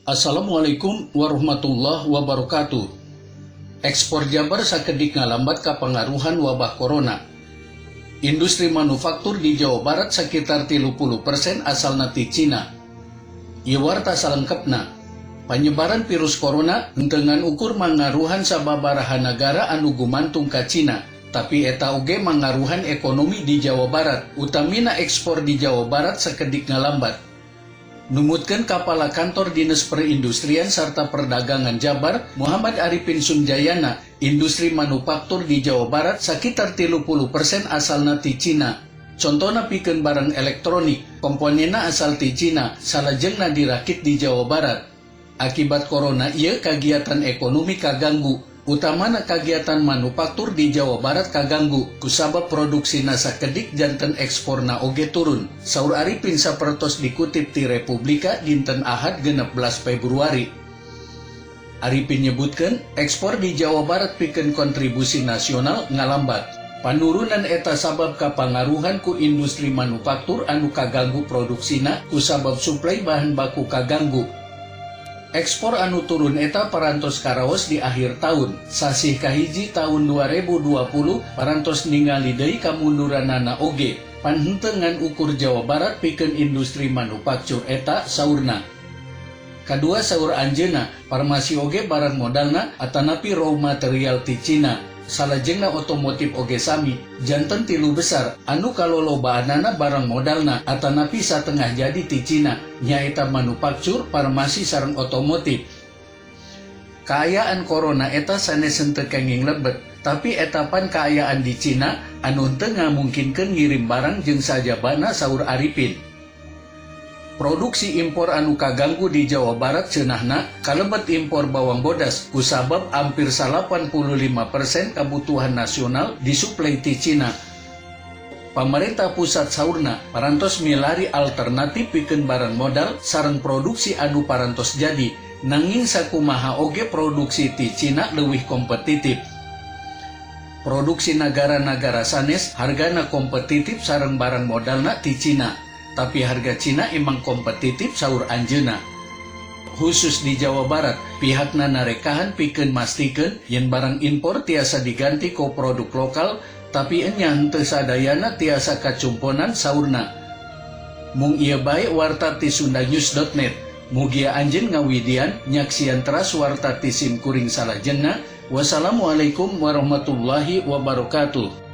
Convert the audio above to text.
Assalamualaikum warahmatullahi wabarakatuh. Ekspor Jabar sakedik ngalambat kapangaruhan wabah corona. Industri manufaktur di Jawa Barat sekitar 30% asalna ti Cina. Ieu warta salengkepna. Panyebaran virus corona henteu ngan ukur mangaruhan sababaraha nagara anu gumantung ka Cina, tapi eta oge mangaruhan ekonomi di Jawa Barat, utamina ekspor di Jawa Barat sakedik ngalambat. Numutkeun Kapala Kantor Dinas Perindustrian sarta Perdagangan Jabar, Muhammad Arifin Sunjayana, industri manufaktur di Jawa Barat sakitar 30% asalna ti Cina. Contona pikeun barang elektronik, komponenna asal ti Cina, salajengna dirakit di Jawa Barat. Akibat corona ieu kagiatan ekonomi kaganggu, utamana kagiatan manufaktur di Jawa Barat kaganggu kusabab produksina sakedik, janten eksporna oge turun. Saur Arifin sapertos dikutip ti Republika dinten Ahad 16 Februari. Arifin nyebutkeun ekspor di Jawa Barat pikeun kontribusi nasional ngalambat. Panurunan eta sabab kapangaruhan ku industri manufaktur anu kaganggu produksina kusabab suplai bahan baku kaganggu. Ekspor anu turun eta parantos karaos di akhir tahun. Sasih kahiji tahun 2020 parantos ningali deui kamunduranana oge. Pan henteu ngan ukur Jawa Barat pikeun industri manufaktur eta, saurna. Kadua, saur anjeuna, farmasi oge barang modalna atanapi raw material ti Cina. Salajengna otomotif oge sami, janten tilu besar anu kalolobaanana barang modalna atanapi satengah jadi ti Cina, nyaeta manufaktur, farmasi sareng otomotif. Kaayaan corona eta sanes henteu kenging lebet, tapi eta pan kaayaan di Cina anu henteu ngamungkinkeun ngirim barang jeung sajabana, saur Arifin. Produksi impor anu kaganggu di Jawa Barat cenahna kalebet impor bawang bodas kusabab hampir 85% kebutuhan nasional disuplai ti Cina. Pemerintah pusat, saurna, parantos milari alternatif pikeun barang modal sareng produksi anu parantos jadi, nanging sakumaha oge produksi ti Cina leuwih kompetitif. Produksi negara-negara sanes hargana kompetitif sareng barang modalna ti Cina, tapi harga Cina emang kompetitif, saur anjeuna. Khusus di Jawa Barat, pihakna narekahan pikeun mastikeun yen barang impor tiasa diganti ku produk lokal, tapi enya henteu sadayana tiasa kacumponan, saurna. Mung ieu bae warta ti sundanews.net. Mugia anjeun ngawidian nyaksian teras warta ti sim kuring salajengna. Wassalamualaikum warahmatullahi wabarakatuh.